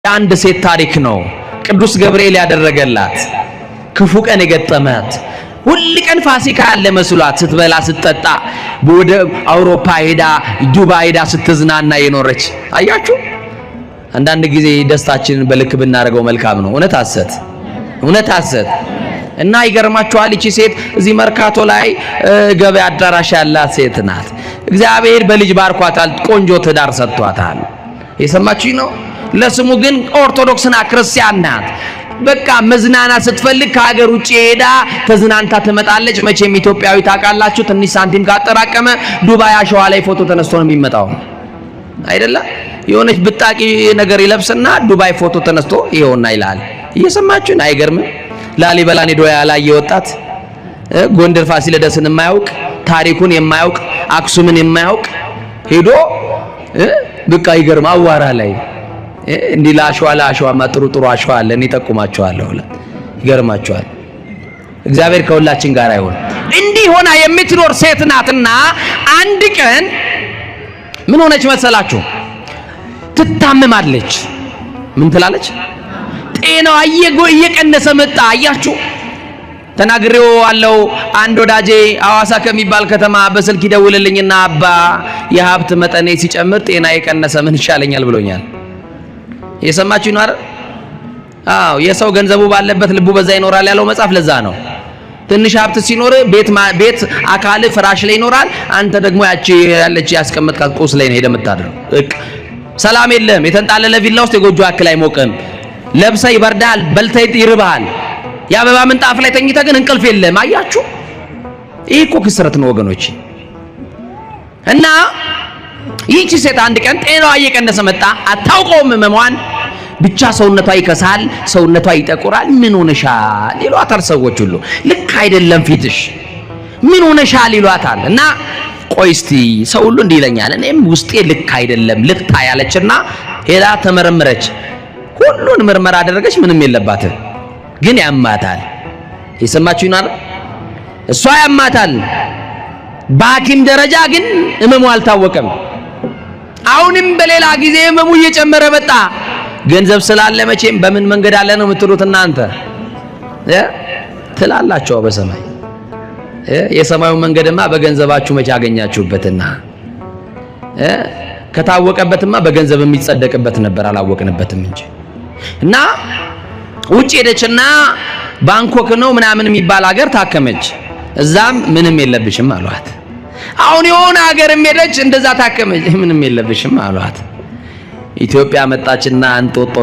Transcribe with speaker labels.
Speaker 1: የአንድ ሴት ታሪክ ነው። ቅዱስ ገብርኤል ያደረገላት ክፉ ቀን የገጠመት፣ ሁል ቀን ፋሲካ ያለ መስሏት ስትበላ ስትጠጣ፣ ወደ አውሮፓ ሄዳ ዱባይ ሄዳ ስትዝናና የኖረች። አያችሁ፣ አንዳንድ ጊዜ ደስታችንን በልክ ብናደርገው መልካም ነው። እውነት ሐሰት? እውነት ሐሰት? እና ይገርማችኋል፣ ይቺ ሴት እዚህ መርካቶ ላይ ገበያ አዳራሽ ያላት ሴት ናት። እግዚአብሔር በልጅ ባርኳታል፣ ቆንጆ ትዳር ሰጥቷታል። የሰማችሁኝ ነው። ለስሙ ግን ኦርቶዶክስና ክርስቲያን ናት። በቃ መዝናናት ስትፈልግ ከሀገር ውጭ ሄዳ ተዝናንታ ትመጣለች። መቼም ኢትዮጵያዊ ታውቃላችሁ፣ ትንሽ ሳንቲም ካጠራቀመ ዱባይ አሸዋ ላይ ፎቶ ተነስቶ ነው የሚመጣው፣ አይደለ? የሆነች ብጣቂ ነገር ይለብስና ዱባይ ፎቶ ተነስቶ ይኸውና ይላል። እየሰማችሁን? አይገርምም? ላሊበላን ሄዶ ያላየ ወጣት፣ ጎንደር ፋሲለደስን የማያውቅ፣ ታሪኩን የማያውቅ፣ አክሱምን የማያውቅ ሄዶ በቃ ይገርም አዋራ ላይ እንዲህ ለአሸዋ ለአሸዋማ ጥሩ ጥሩ አሸዋ አለ፣ እኔ ጠቁማቸዋለሁ። ይገርማቸዋል። እግዚአብሔር ከሁላችን ጋር ይሁን። እንዲህ ሆና የምትኖር ሴት ናትና አንድ ቀን ምን ሆነች መሰላችሁ? ትታመማለች። ምን ትላለች? ጤናዋ እየቀነሰ መጣ። አያችሁ፣ ተናግሬው አለው። አንድ ወዳጄ ሐዋሳ ከሚባል ከተማ በስልክ ይደውልልኝና "አባ፣ የሀብት መጠኔ ሲጨምር ጤና የቀነሰ፣ ምን ይሻለኛል?" ብሎኛል። የሰማችሁ ነው አይደል? አዎ፣ የሰው ገንዘቡ ባለበት ልቡ በዛ ይኖራል ያለው መጽሐፍ ለዛ ነው። ትንሽ ሀብት ሲኖር ቤት ቤት አካል ፍራሽ ላይ ይኖራል። አንተ ደግሞ ያቺ ያለች ያስቀመጥካት ቁስ ላይ ነው ሄደህ የምታድረው። እቅ ሰላም የለም። የተንጣለለ ቪላ ውስጥ የጎጆ ያክል አይሞቅም። ለብሰህ ይበርዳል፣ በልተህ ይርብሃል። የአበባ ምንጣፍ ላይ ተኝተህ ግን እንቅልፍ የለም። አያችሁ፣ ይህ እኮ ክስረት ነው ወገኖች። እና ይህቺ ሴት አንድ ቀን ጤናዋ እየቀነሰ መጣ። አታውቀውም ህመሟን። ብቻ ሰውነቷ ይከሳል፣ ሰውነቷ ይጠቁራል። "ምን ሆነሻል?" ይሏታል ሰዎች ሁሉ። "ልክ አይደለም ፊትሽ፣ ምን ሆነሻል?" ይሏታል። እና "ቆይ እስቲ፣ ሰው ሁሉ እንዲህ ይለኛል፣ እኔም ውስጤ ልክ አይደለም፣ ልታ" ያለችና ሄዳ ተመረመረች። ሁሉን ምርመራ አደረገች፣ ምንም የለባትም፣ ግን ያማታል። የሰማችሁ ይናር፣ እሷ ያማታል። በሐኪም ደረጃ ግን ህመሙ አልታወቀም። አሁንም በሌላ ጊዜ ህመሙ እየጨመረ መጣ። ገንዘብ ስላለ መቼም በምን መንገድ አለ ነው የምትሉት እናንተ ትላላችሁ። በሰማይ የሰማዩ መንገድማ በገንዘባችሁ መቼ አገኛችሁበትና? ከታወቀበትማ በገንዘብ የሚጸደቅበት ነበር፣ አላወቅንበትም እንጂ። እና ውጭ ሄደችና ባንኮክ ነው ምናምን የሚባል ሀገር ታከመች። እዛም "ምንም የለብሽም" አሏት። አሁን የሆነ ሀገርም ሄደች፣ እንደዛ ታከመች፣ "ምንም የለብሽም" አሏት። ኢትዮጵያ መጣችና እንጦጦ